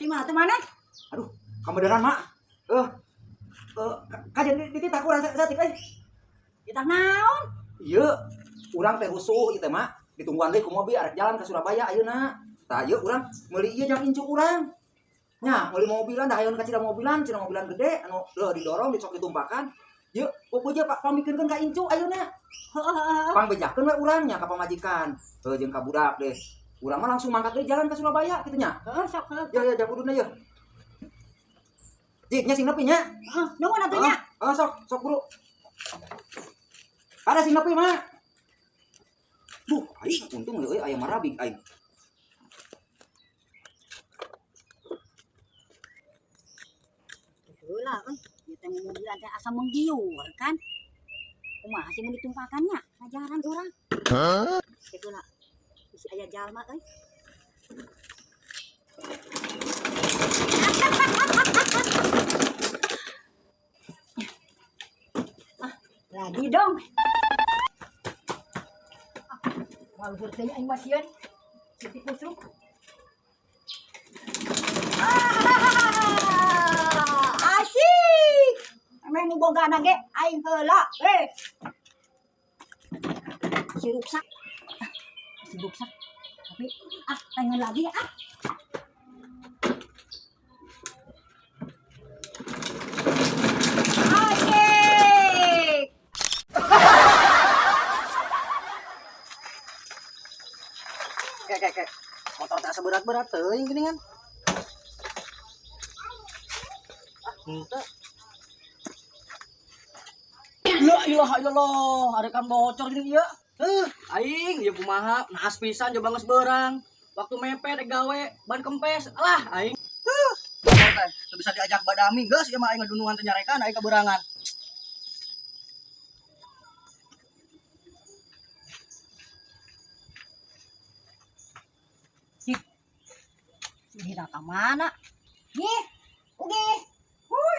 Di mana tuh mana? Aduh, kabeneran mak. Kajian dititah ku urang saeutik euy. Dititah naon? Ieu urang teh rusuh ieu teh mak. Ditungguan deui ku mobil arek jalan ke Surabaya ayeuna. Tah ieu urang meuli ieu jang incu urang. Nya, meuli mobilan dah hayon ka cira mobilan, cira mobilan gede anu leuh didorong dicok ditumpakan. Ieu pokoknya Pak pamikeunkeun ka incu ayeuna. Heeh. Pangbejakeun we urang nya ka pamajikan. Heuh jeung ka budak deh. Urang mah langsung mangkat deui jalan ke Surabaya kitu nya. Heeh, sok heuh. Ya ya jang kuduna ye. Jik nya sing nepi nya. Heeh, nuhun atuh nya. Heeh, sok sok buru. Ada sing nepi mah. Duh, aing untung euy aya marabig aing. Heula euy, ieu teh mobilan teh asa menggiur kan. Kumaha sih mun ditumpakan nya? Ngajaran urang. Hah? Heula. Bisi aya jalma euy. Ah, lagi dong. Ah, maluhur teh aing mah sieun. Siti kusuk. Ah, asyik. Ameh nu bogana ge aing heula we. Si ruksak. Ah, si ruksak. Tapi ah pengen lagi ah. Asyik. Kek kek kek. Motor tak seberat-berat teuing geuningan. Ah, henteu. La ilaha illallah, ada kan bocor gini ieu. Heuh, aing ieu kumaha, naas pisan coba geus beurang. Waktu mepet rek gawe, ban kempes. Alah aing. Heuh, motor teh teu bisa diajak badami geus ieu mah aing ngadunungan teh nyarekan aing kaberangan. Ini ka mana? Nih, ugi. Huy.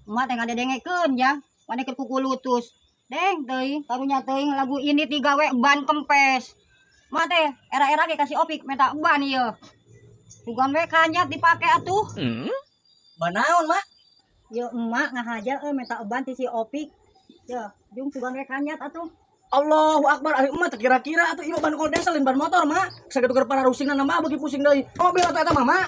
Emak teh ngadedengekeun jang, maneh keur kukulutus. Deng teuing, karunya teuing lagu ini digawe ban kempes. Emak teh era-era ge kasih opik minta ban ieu. Sugan we kanyat dipake atuh. Ban naon, Mak? Ieu emak ngahaja euy minta ban ti si opik. Ya, jung sugan we kanyat atuh. Allahu Akbar, ari emak teh kira-kira atuh ieu ban kondensor lain ban motor, Mak. Sakitu keur pararusingna mah beuki pusing deui. Mobil atuh eta mah, Mak.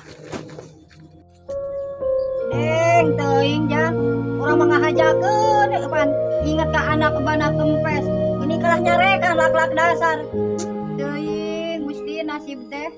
Deng teuing jang, urang mah ngahajakeun pan inget ka anak bana kempes. Ini kalah nyarekan lak-lak dasar. Teuing gusti nasib teh.